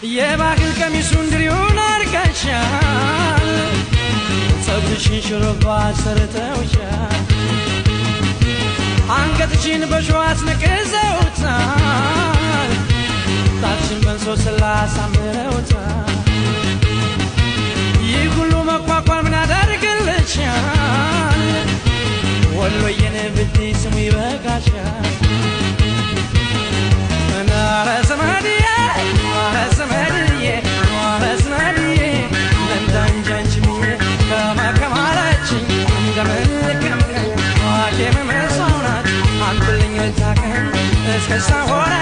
የባህል ቀሚሱን ድሪውን አርገሻል፣ ፀጉርሽን ሹሩባ ሰርተውሻል፣ አንገትሽን በሾህ አስነቅዘውታል፣ ጣትሽን በእንሶስላ አሳምረውታል። ይህ ሁሉ መቋቋም ምን ያደርግልሻል? ወሎዬን ብትይ ስሙ ይበቃሻል። ኧረ ዘመድዬ፣ ኧረ ዘመድዬ፣ ኧረ ዘመድዬ፣ ልምጣ እንጂ አንቺን ብዬ ከመከማለችኝ እንደምን ልቀምቀኝ ዋቄ መመሰው ናት አምጡልኝ ልታከም እስከ ሳሆነ።